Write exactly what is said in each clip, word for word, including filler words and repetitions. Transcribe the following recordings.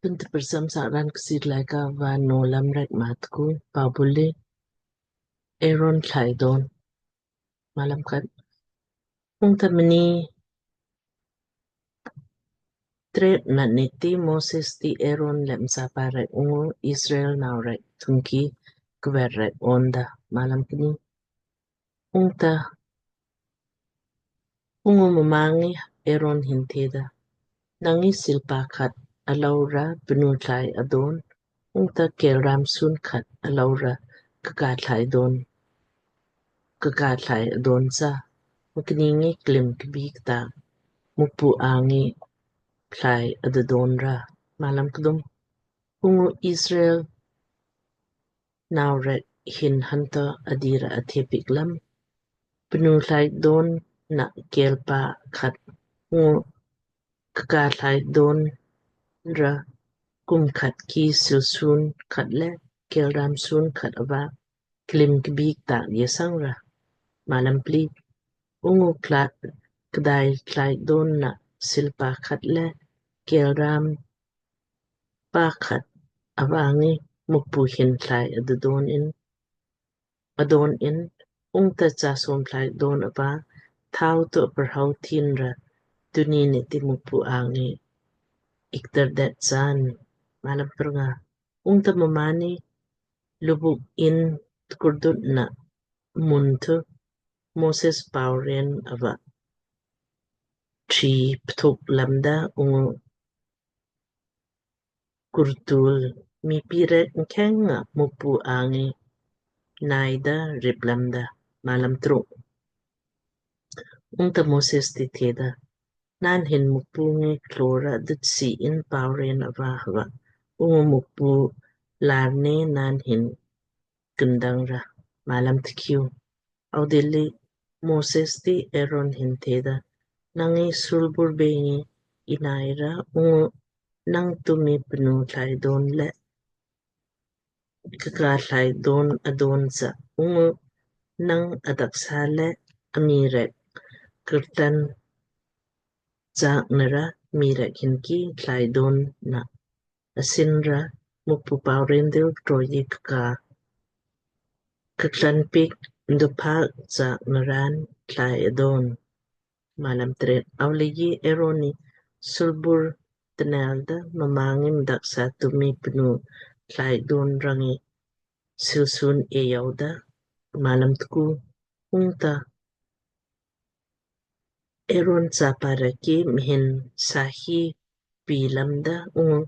Tun tprcham saran Kchiir Laaika va Nowlamrek maa tku. Pabuli Aaron thlai don. Malam khat. Ungta mni tret na nit ti Moses ti Aaron le mchapa rek ungu Israel nau rek thungki kver rek onda. Malam kni. Ungta ungu mma ngi Aaron hin theda, Nang ngi silpa khat alou ra pnu thlai adon, ungta kelram sun khat alou ra kaka thlai don, kaka thlai adon cha, mkni ngi klim kbik ta Mukpu angi thlai adadon ra. Malam kdum. Ungu Israel nau rek hin hanta adira athe piik lam, pnu thlai don na kelpa khat, ungu kaka thlai don ra kum khat ki silsun khat le kelram sun khat ava klim kbik ta yesang ra. Malam pli. Ungu klat kdai thlai don na silpa khat le kelram pa khat ava ngi Mukpu hin thlai adadon in, adon in, ungta chasom thlai don ava thau tu aprhau thin ra tunni nit ti Mukpu angi ikter det chaan. Malam prnga. Ungta mmaanni lubuk in tkurdut na mun thu Moses pauren ava tri pthuk lamda ungu kurtul mipi rek mkheng nga Mukpu angi naida rip lamda. Malam truk. Ungta Moses ti theda, Naan hin Mukpu ngi klora dutsi in pauren ava hava, ungu Mukpu larne naan hin kundang ra. Malam tkiu. Audilli Moses ti Aaron hin theda, Nang ngi sulbur bengi inai ra, ungu nang tumi pnu thlai don le kaka thlai don adon cha, ungu nang adaksa le ami rek kirtan chak nara mi rek hin ki thlai don na asin ra Mukpu pauren dil troyi kaka kaklan piik ndupak chak naran thlai adon. Malam tret. Aulei Aaron ni sulbur tnel da mma ngi mdaksa tumi pnu thlai don rangi silsun eyau da. Malam tku. Ungta Aaron chapa rek ki mhin sahi pi lamda ungu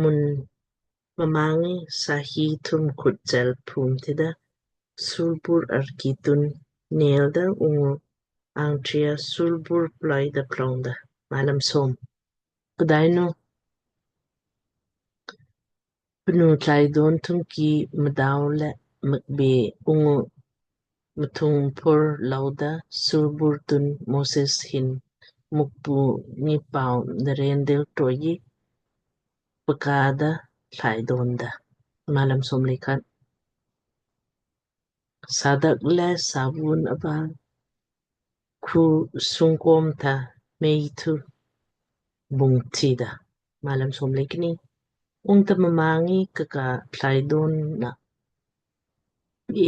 mun mma ngi sahi thum khut chel phum tida sulbur arki tun nel da ungu angtria sulbur ploi da plong da. Malam som. Pdainu pnu thlai don thungki mdau le mkbe ungu mthung pur lauda sulbur tun Moses hin Mukpu ngi pau naren dil troyi pkada thlai don da. Malam som le khat. Sadak le savun ava khu sungkom tha mei thu bung tida. Malam som le kni. Ungta mma ngi kaka thlai don na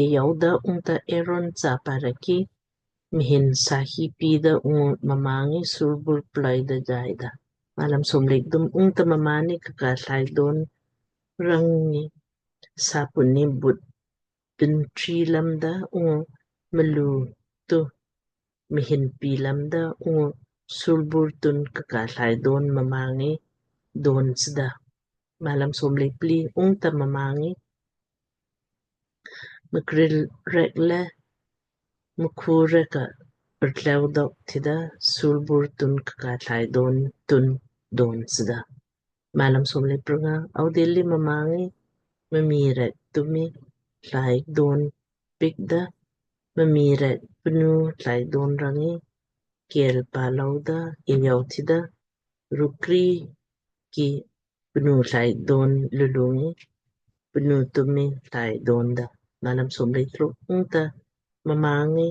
eyau da ungta Aaron chapa rek ki mhin sahi pi da ungu mma ngi sulbur ploi da jai da. Malam som le kdum. Ungta mma ni kaka thlai don rangi sapun ni but pintri lamda ungu mlu tu mhin pi lamda ungu sulbur tun kaka thlai don mma ngi don sda. Malam som le pli. Ungta mma ngi mkril rek le mkhu rek ka pertleu dok tida sulbur tun kaka thlai don tun don sda. Malam som le prnga. Audilli mma ngi mmi rek tumi thlai don piik da, mmi rek pnu thlai don rangi kel palou da eyau tida rukri ki pnu thlai don lulu ngi pnu tumi thlai don da. Malam som le truk. Ungta mma ngi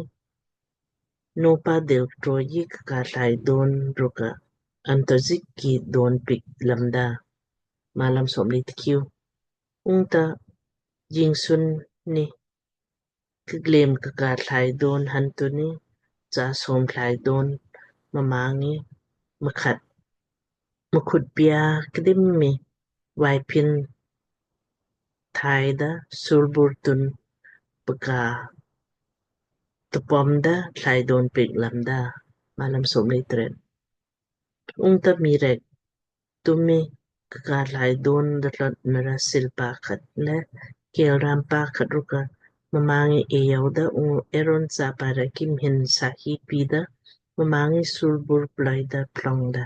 nopa dil troyi kaka thlai don rukka antozik ki don piik lamda. Malam somlei tkiu. Ungta jingsun ni kglem kaka thlai don hantu ni cha som thlai don mma ngi mkhat mkhut pia kdim mi vaipin thaida sulbur tun pka tupom da thlai don pik lamda. Malam somlei tret. Ungta mii rek tumi kaka thlai don da tlot nara silpa khat le keelraampa khat rukka mma ngi eayou da ungu Aaron chapa rek ki mhin sahi pida mma ngi sulbur ploi da plong da.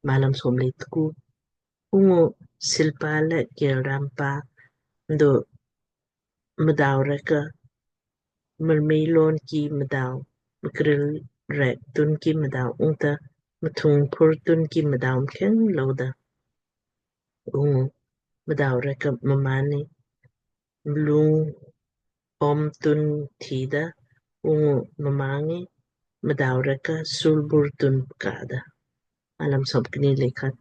Malam somlei tku. Ungu silpa le keelraampa do mdau rek a mrmei lon ki mdau, mkril rek tun ki mdau, ungta mthung phur tun ki mdau mkheng louda. Ungu mdau rek a mmaanni mlung om tun thida, ungu mma ngi mdau rek a sulbur tun pkada. Malam somkni lei khat.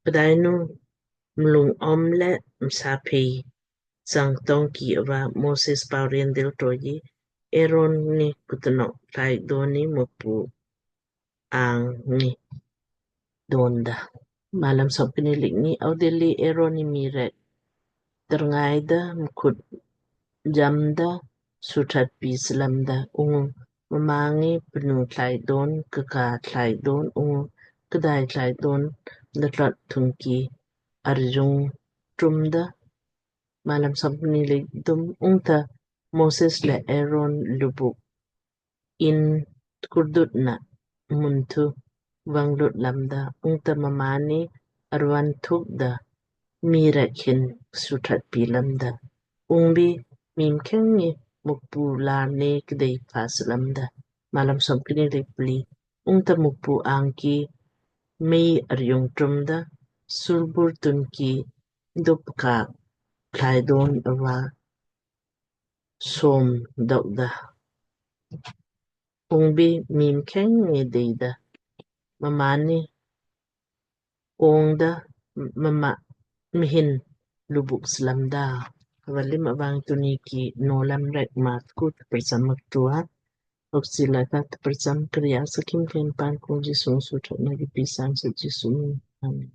Pdainu mlung om le msaphei chang tong ki ava Moses pau rin dil troji Aaron ni kutnok thlai don ni Mukpu ang ni donda. Malam somkni lei kni. Audilli Aaron ni mii rek terngai da mkhut jam da suthat pi slamda ungu mma ngi pnu thlai don, kaka thlai don ungu kdai thlai don da tlot thungki arjung trumda. Malam somkni lei kthum. Ungta Moses le Aaron lubuk in kurdut na mun thu vang lut lamda, ungta mmaanni arvan thuk da mii rek hin suthat pi lamda. Ungbi mii mkheng ngi Mukpu laarni kdei pas lamda. Malam somkni lei pli. Ungta Mukpu ang ki mei arjung trumda sulbur tun ki dupka thlai don ava som dokda. Ungbi mii mkheng ngi deida mmaanni ongda mma mhin lubuk slamda. Valim avang tunni ki Nowlam rek mat kut percham mak tua. Oksila ka percham kriya sakim ken pan kong Jisu suthat na ki pisan sa Jisu. Amen.